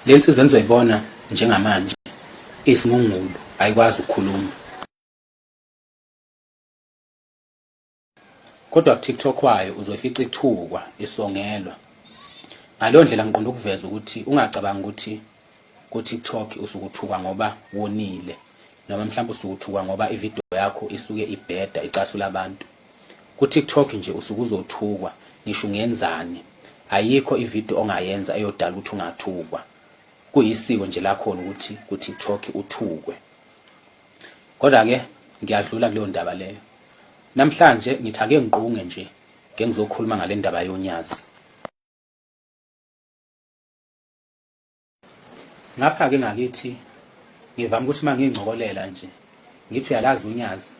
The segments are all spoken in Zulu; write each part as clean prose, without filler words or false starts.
Le nsizwa enizoyibona njengamanje isimungulu ayikwazi ukukhuluma. Kodwa kuTikTok wayo uzoyifica ithukwa, isongelwa. Ngaleyo ndlela ngiqonda ukuveza ukuthi ungacabangi ukuthi ku-TikTok usuke uthukwa ngoba wonile noma mhlawumbe usuke uthukwa ngoba ividiyo yakho isuke ibheda icasula abantu. Ku-TikTok nje usuke uzothukwa ngisho ungenzani. Ayikho ividiyo ongayenza eyodala ukuthi ungathukwa. Kuyisiko nje lakhona ukuthi ku-TikTok uthukwe. Kodwa-ke ngiyadlula kuleyo ndaba leyo. Namhlanje ngithi ake ngiqunge nje ngeke ngizokhuluma ngale ndaba yonyazi. Ngapha-ke ngakithi ngivame ukuthi uma ngiyincokolela nje ngithi uyalazi unyazi.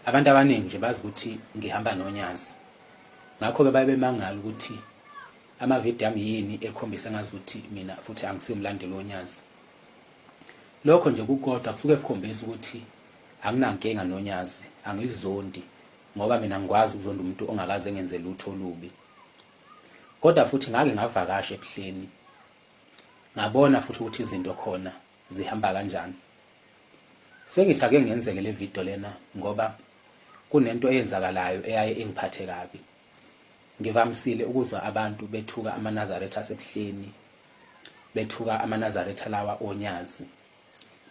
Abantu abaningi nje bazi ukuthi ngihamba nonyazi. Ngakho-ke baye bemangala ukuthi amavidiyo ami yini ekhombisa ngazuthi mina futhi angisiyo umlandeli wonyazi. Lokho nje kukodwa kusuke kukhombisa ukuthi anginankinga nonyazi, angilizondi ngoba mina ngikwazi ukuzonda umuntu ongakaze engenze lutho olubi. Kodwa futhi ngake ngavakasha eBuhleni ngabona futhi ukuthi izinto khona zihamba kanjani. Sengithi ake ngenzeke le video lena ngoba kunento eyenzakalayo eyaye ingiphathe kabi. Ngivamisile ukuzwa abantu bethuka amaNazaretha aseBuhleni, bethuka amaNazaretha lawa oNyazi,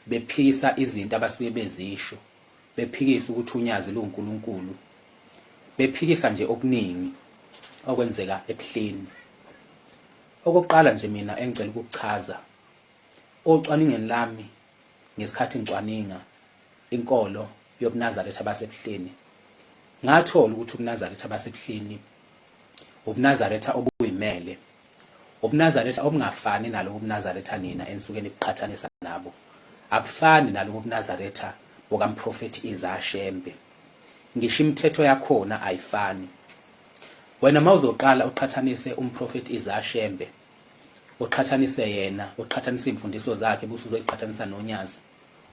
bephikisa izinto abasuke bezisho, bephikisa ukuthi uNyazi luwuNkulunkulu, bephikisa nje okuningi okwenzeka eBuhleni. Okokuqala nje mina engicela ukukuchaza ocwaningweni lami ngesikhathi ngicwaninga inkolo yobuNazaretha baseBuhleni, ngathola ukuthi ubuNazaretha baseBuhleni ubuNazaretha obuyimele, ubuNazaretha obungafani nalobu buNazaretha nina enisuke nibuqhathanisa nabo, abufani nalobu buNazaretha bukamprofethi Isaiah Shembe. Ngisho imithetho yakhona ayifani. Wena mawuzoqala uqhathanise umprofethi Isaiah Shembe, uqhathanise yena, uqhathanise imfundiso zakhe bese uzoyiqhathanisa nonyazi,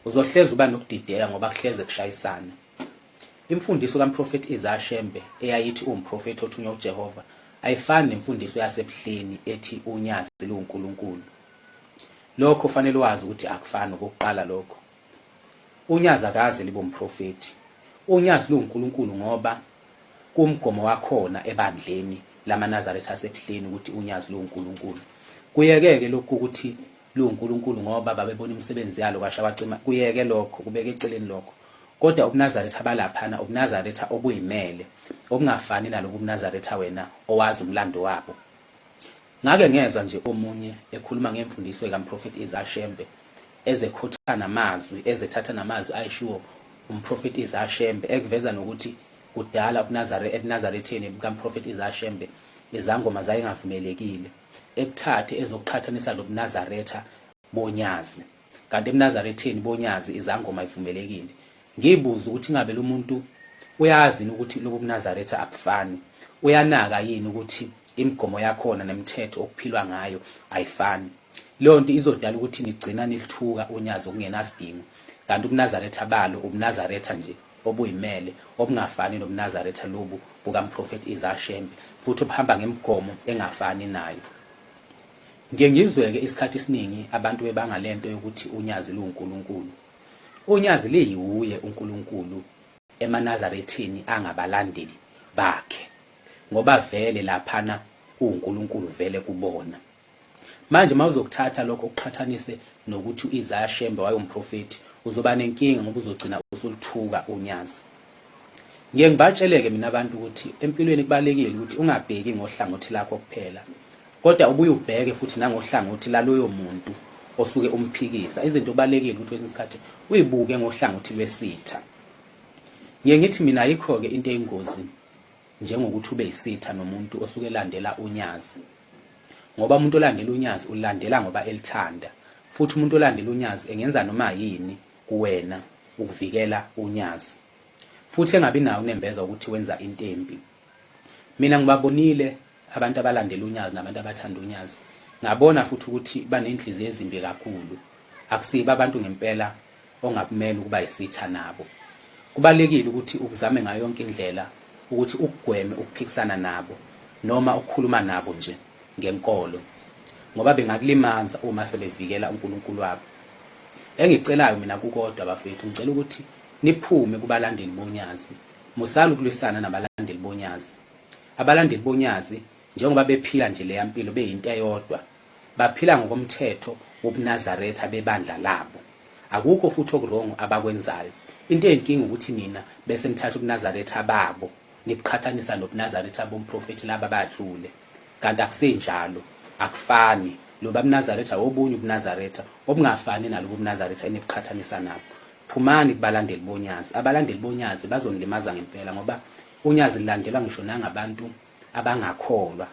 uzohlezi uba nokudideka ngoba kuhleze kushayisana. Imfundiso kaMprofethi Isaya Shembe eyayithi uwumprofethi othunywa uJehova ayifani nemfundiso yaseBuhleni ethi unyazi luwuNkulunkulu. Lokho ufanele wazi ukuthi akufani okokuqala lokho. Unyazi akaze libe umprofethi. Unyazi luwuNkulunkulu ngoba kumgomo wakhona ebandleni lamaNazaretha aseBuhleni ukuthi unyazi luwuNkulunkulu. Kuyeke-ke lokhu ukuthi luwuNkulunkulu ngoba babebona imisebenzi yalo kwasha kwacima, kuyeke lokho, kubeke eceleni lokho. Kodwa ubuNazaretha balaphana ubuNazaretha obuyimele, obungafani nalobu buNazaretha wena owazi umlando wabo. Ngake ngezwa nje omunye ekhuluma ngemfundiso kaMprofethi Isaiah Shembe, ezekhotha namazwi, ezethatha namazwi ayishiwo uMprofethi Isaiah Shembe, ekuveza nokuthi kudala ebuNazaretheni bukaMprofethi Isaiah Shembe izangoma zayingavumelekile. Ekuthathe ezokuqhathanisa lobuNazaretha bonyazi. Kanti ebuNazaretheni bonyazi izangoma ivumelekile. Ngibuza ukuthi ngabe lo muntu uyazi yini ukuthi lobu buNazaretha abufani? Uyanaka yini ukuthi imigomo yakhona nemithetho okuphilwa ngayo ayifani? Leyo nto izodala ukuthi nigcina nilithuka unyazi okungenasidingo. Kanti ubuNazaretha balo ubuNazaretha nje obuyimele obungafani nobuNazaretha lobu bukaMprofethi Isaiah Shembe futhi obuhamba ngemigomo engafani nayo. Ngiye ngizwe-ke isikhathi esiningi abantu bebanga lento yokuthi unyazi luwuNkulunkulu. Unyazi liyiwuye uNkulunkulu emaNazarethini angabalandeli bakhe ngoba vele laphana uwuNkulunkulu vele kubona. Manje uma uzokuthatha lokho uqhathanise nokuthi u-Isaya Shembe wayewumprofethi, uzoba nenkinga ngoba uzogcina usuluthuka unyazi. Ngiye ngibatsheleke mina abantu ukuthi empilweni kubalekile ukuthi ungabheki ngohlangothi lakho kuphela, kodwa ubuye ubheke futhi nangohlangothi laloyo muntu osuke umphikisa. Izinto kubalekile ukuthi kwesinye isikhathi uyibuke ngohlangothi lwesitha. Ngiye ngithi mina ayikho-ke into eyingozi njengokuthi ube yisitha nomuntu osuke elandela unyazi. Ngoba umuntu olandela unyazi ulandela ngoba elithanda, futhi umuntu olandela unyazi engenza noma yini kuwena ukuvikela unyazi. Futhi engabi nawo unembeza ukuthi wenza into embi. Mina ngibabonile abantu abalandela unyazi nabantu abathanda unyazi, ngabona futhi ukuthi banenhliziyo ezimbi kakhulu. Akusibo abantu ngempela ongakumele ukuba yisitha nabo. Kubalulekile ukuthi ukuzame ngayo yonke indlela ukuthi ukugweme ukuphikisana nabo noma ukukhuluma nabo nje ngenkolo. Ngoba bengakulimaza uma sebevikela uNkulunkulu wabo. Engicelayo mina kukodwa bafethu, ngicela ukuthi niphume kubalandeli bonyazi. Musani ukulwisana nabalandeli bonyazi. Abalandeli bonyazi njengoba bephila nje leya mpilo beyinto eyodwa, baphila ngokomthetho wobuNazaretha bebandla labo. Akukho futhi okurongo abakwenzayo. Into eyinkinga ukuthi nina bese nithatha ubuNazaretha babo nibuqhathanisa nobuNazaretha bomprofethi laba abadlule. Kanti akusenjalo, akufani. Loba buNazaretha obunye ubuNazaretha obungafani nalobu buNazaretha enibuqhathanisa nabo. Phumani kubalandeli bonyazi. Abalandeli bonyazi bazonilimaza ngempela ngoba unyazi lulandelwa ngisho nangabantu abangakholwa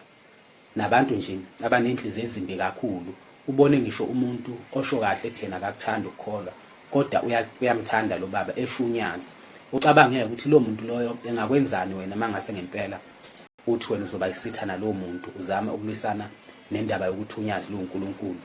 nabantu nje abanenhliziyo ezimbi kakhulu. Ubone ngisho umuntu osho kahle thina akakuthandi ukukholwa kodwa uyamthanda lo baba esho unyazi. Ucabange ukuthi lo muntu loyo engakwenzani wena mangase ngempela uthi wena uzoba isitha nalowo muntu uzame ukulwisana nendaba yokuthi unyazi luwuNkulunkulu.